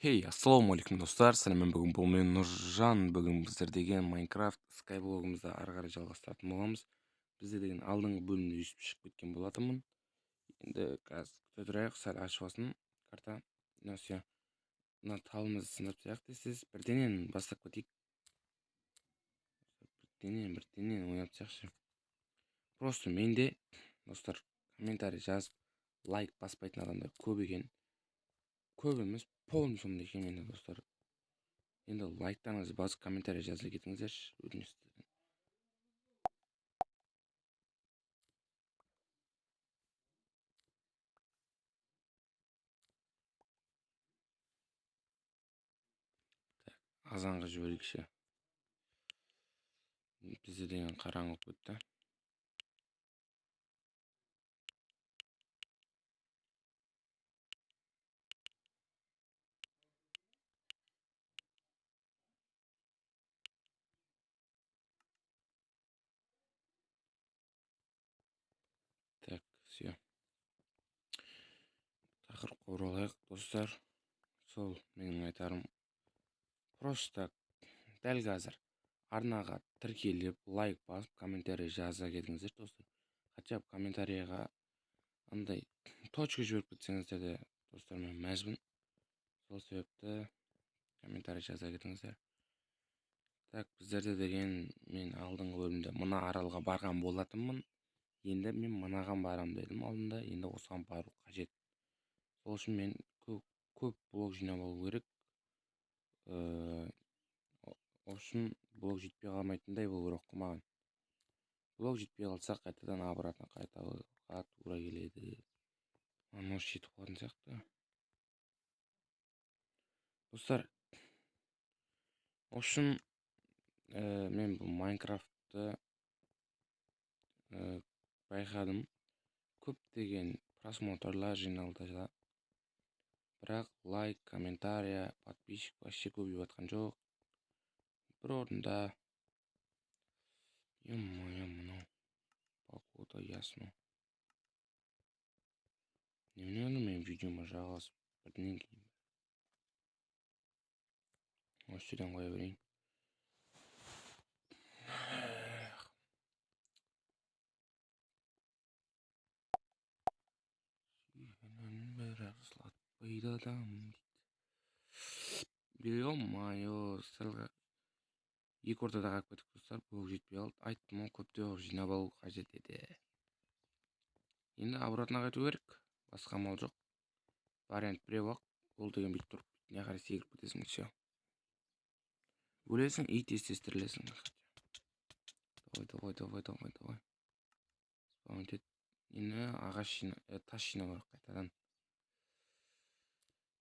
Хей, ассалаумағалейкум, достар! Сіздермен бүгін бұл мен, Нұржан. Бүгін біздер деген Майнкрафт скайблогымызды ары қарай жалғастыратын боламыз. Бізде деген алдыңғы бөлімде өйстіп шығып кеткен болатынмын. Енді қазір күте тұрайық, сәл ашып алсын карта. Мына, все, мына талымызды сындырып тастайық тез-тез. Бірденен бастап кетейік. Бірденен, бірденен ойнап тастайықшы. Просто менде, достар, комментарий жазып, лайк баспайтын адамдар көп екен. Көп емес, полный сондай екен менде, достар. Енді лайктарыңызды басып, комментарий жаза кетіңіздерші, өтініш сіздерден. Так, азанға жіберейікші. Бізде деген қараңғы болып кетті. Так, все. Тақырыпқа оралайық, достар. Сол менің айтарым. Просто дәл қазір арнаға тіркеліп, лайк басып, комментарий жаза кетіңіздер, достар. Хотя бы комментарийға андай точка жіберіп кетсеңіздер де, достар, мен мәзбін. Сол себепті комментарий жаза кетіңіздер. Так, біздерде деген мен алдыңғы бөлімде мына аралға барған болатынмын. Енді мен мынаған барам дедім алдында, енді осыған бару қажет. Сол үшін мен көп, көп блок жинап алу керек. В общем, блок жетпей қалмайтындай болу керек қой маған. Блок жетпей қалса, қайтадан обратно қайтуға тура келеді. Маған осы жетіп қалатын сияқты. Достар, в общем, мен бұл Майнкрафтты байқадым. Көптеген просмотрлар жиналды да. Бірақ лайк, комментария, подписчик вообще көбейіп жатқан жоқ. Бір орында. Ё-моё, мынау. Погода ясно. Немене, менің видеома жалғасып бірден кейін. Осы жерден қоя берейін. Сүйгенін бірақ жылатпайды адам дейді. Ё-моё, сәл екі ортада қалып кеттік, достар. Блок жетпей қалды. Айттым ғой, көптеп қылып жинап алу қажет еді. Енді обратно қайту керек. Басқа амал жоқ. Вариант біреу ақ. Ол деген бүйтіп тұрып, бетіне қарай секіріп кетесің, все. Өлесің и тез-тез тірілесің. Давай, давай, давай, давай, давай. Спаун ет. Енді ағаш жина, тас жинау керек қайтадан.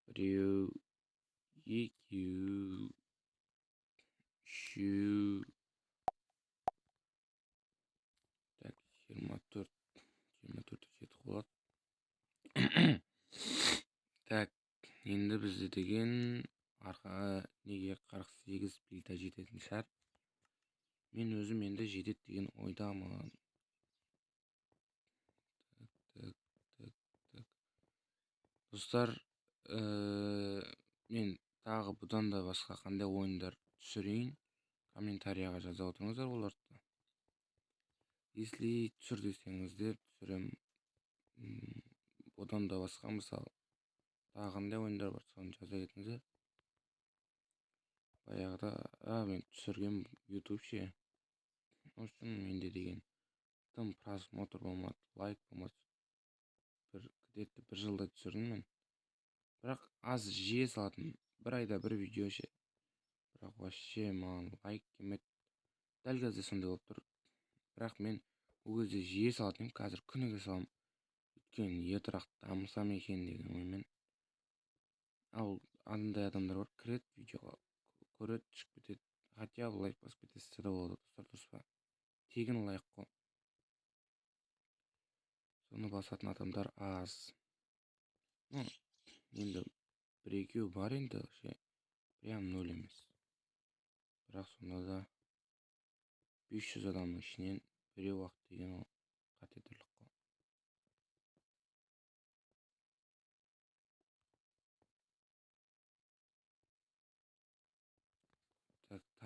Біреу, екеу, үшеу. Так, 24. 24 жеті болады. Так, енді бізде деген арқа неге 48 плита жететін шығар. Мен өзім енді жетеді деген ойдамын. Так, так, так, так. Достар, мен тағы бұдан да басқа қандай ойындар түсірейін, комментарияға жаза отырыңыздар оларды. Если түсір десеңіздер, түсірем. Бұдан да басқа, мысалы, тағы қандай ойындар бар, соны жаза кетіңіздер. Баяғыда мен түсіргем YouTube ше. В общем, менде деген тым просмотр болмады, лайк болмады. Бір где-то бір жылда түсірдім мен. Бірақ аз, жиі салатын, бір айда бір видео ше. Бірақ вообще маған лайк келмеді. Дәл қазір сондай болып тұр. Бірақ мен ол кезде жиі салатын едім, қазір күніге саламын. Өйткені ертерек дамысам екен деген оймен. Ал андай адамдар бар, кіреді видеоға, көреді, шығып кетеді. Хотя бы лайк басып кетсе де болады, достар, дұрыс па? Тегін лайк қой. Соны басатын адамдар аз. Ну, енді бір екеу бар енді ше, прям нөл емес. Бірақ сонда да 500 адамның ішінен біреу ақ деген ол қате тірлік қой.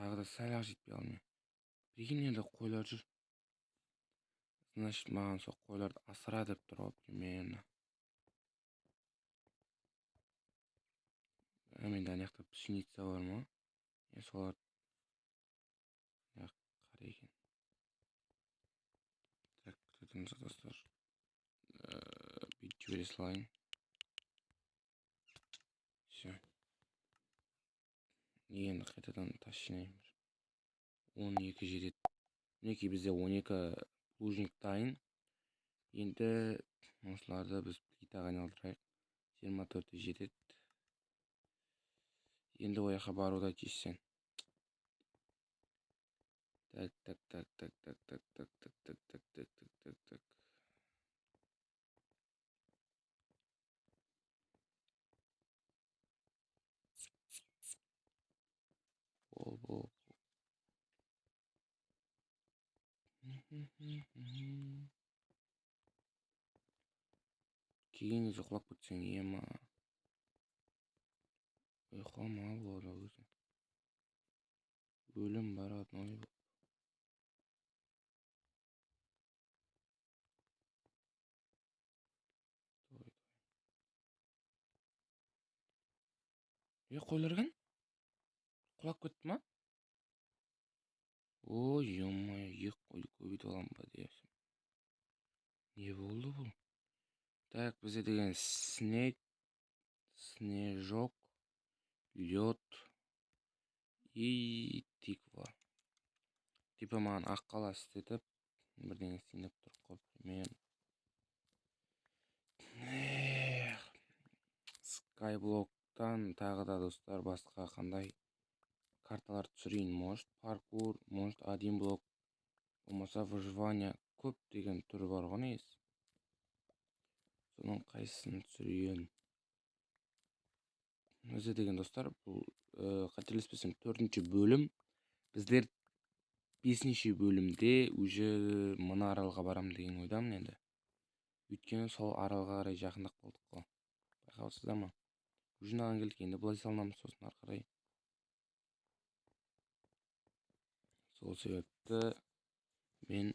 Тағы да сәл-ақ жетпей қалдым. Прикинь, енді қойлар жүр. Значит, маған сол қойларды асыра деп тұр ғой примерно. Менде ана жақта пшеница бар ма? Солар қара екен. Так, күтетіңіздер, достар. Бүйтіп жібере салайын. Все. Енді қайтадан тас жинаймын. 12 жетеді. Мінекей бізде 12 плужник дайын. Енді осыларды біз плитаға айналдырайық. 24 жетеді. Енді ол жаққа баруда тиіссің. Так, так, так, так, так, так, так, так, так, так, так, так, так, так. Бол, бол, бол. Келген кезде құлап кетсең, ема. Ұйықтама болады өзі. Өлім бар родной. Қойлар екен? Құлап кетті ма? Ой, ё-моё, екі қойды көбейтіп аламын ба депсің. Не болды бұл? Так, бізде деген снег, снежок, лед и тыква. Типа маған ақ қала істетіп, бірдеңе істейін деп тұр қой, примерно. Эх, Skyblock-тан тағы да, достар, басқа қандай карталар түсірейін? Может, паркур, может, один блок, болмаса выживание, көп деген түрі бар ғой негізі. Соның қайсысын түсірейін? Өзі деген, достар, бұл, қателеспесем, 4-ші бөлім. Біздер 5-ші бөлімде уже мына аралға барамын деген ойдамын енді. Өйткені сол аралға қарай жақындап қалдық қой. Байқап ма? Уже мынаған келдік, енді былай салынамыз, сосын ары қарай. Сол себепті мен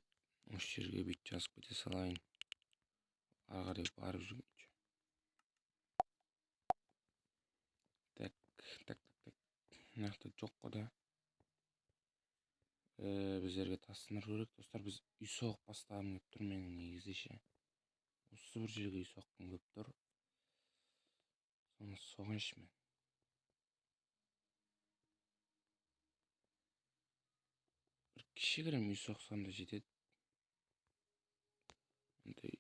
осы жерге бүйтіп жазып кете салайын. Ары қарай барып жүргенше. Так, так, так, так. Мына жақта жоқ қой да. Біздерге тас сындыру керек, достар. Біз үй соғып бастағым келіп тұр менің негізі ше. Осы бір жерге үй соққым келіп тұр. Соны соғайыншы мен. Бір кішігірім үй соқсам да жетеді. Андай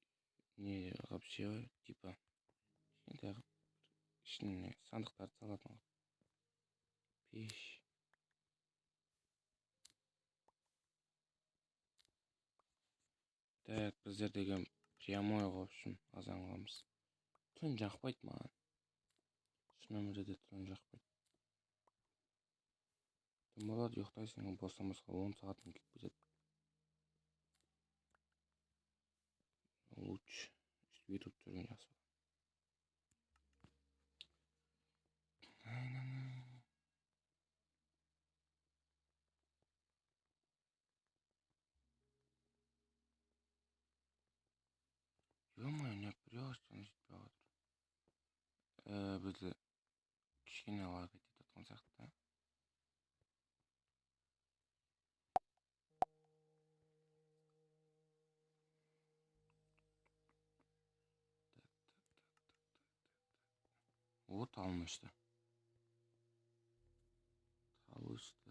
не қылып ше, типа кішкентай қылып ішіне сандықтарды салатын қылып. Пеш. Так, біздер деген прямой в общем азан қыламыз. Түн жақпайды маған. Шын өмірде де түн жақпайды. Түн болады, ұйықтайсың, бостан босқа 10 сағатың кетіп кетеді. Лучше өйстіп ютуб түсірген жақсы. Ё-моё, не прёшь, жетпей жатыр. Бізді кішкене лаг етіп жатқан сияқты. О, талым өсті. Тал өсті.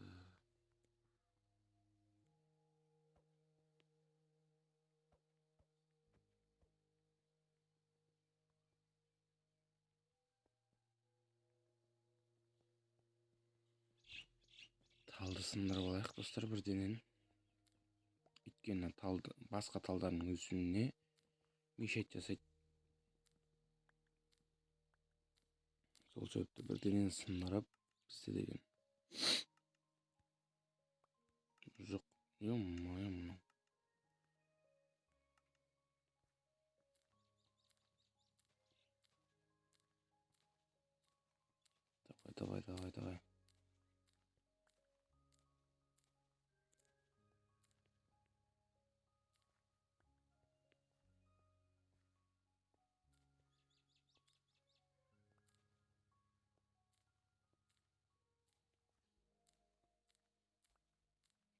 Талды сындырып алайық, достар, бірденен. Өйткені талды, басқа талдардың өсуіне мешать жасайды. Сол себепті бірденен сындырып, бізде деген жоқ. Ё-моё, мынау. Давай, давай, давай, давай.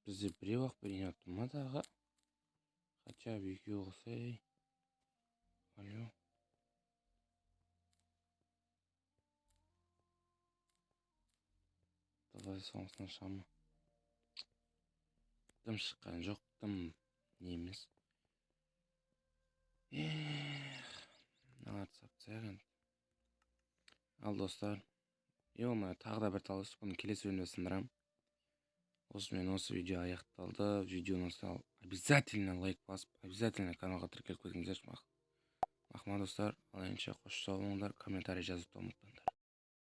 Бізде біреу ақ берейін деп тұр ма тағы? Хотя бы екеу қылса, ей. Алло, давай, соңғысын ашамын. Дым шыққан жоқ, дым не емес. Эх, мыналарды салып тастайық енді. Ал, достар, е, тағы да бір талас, бұны келесі бөлімде сындырамын. Осымен осы видео аяқталды. Видеоны обязательно лайк басып, обязательно каналға тіркеліп кетіңіздер. Рахмат, достар. Ал ендеше, қош, сау болыңдар. Комментарий жазуды ұмытпаңдар.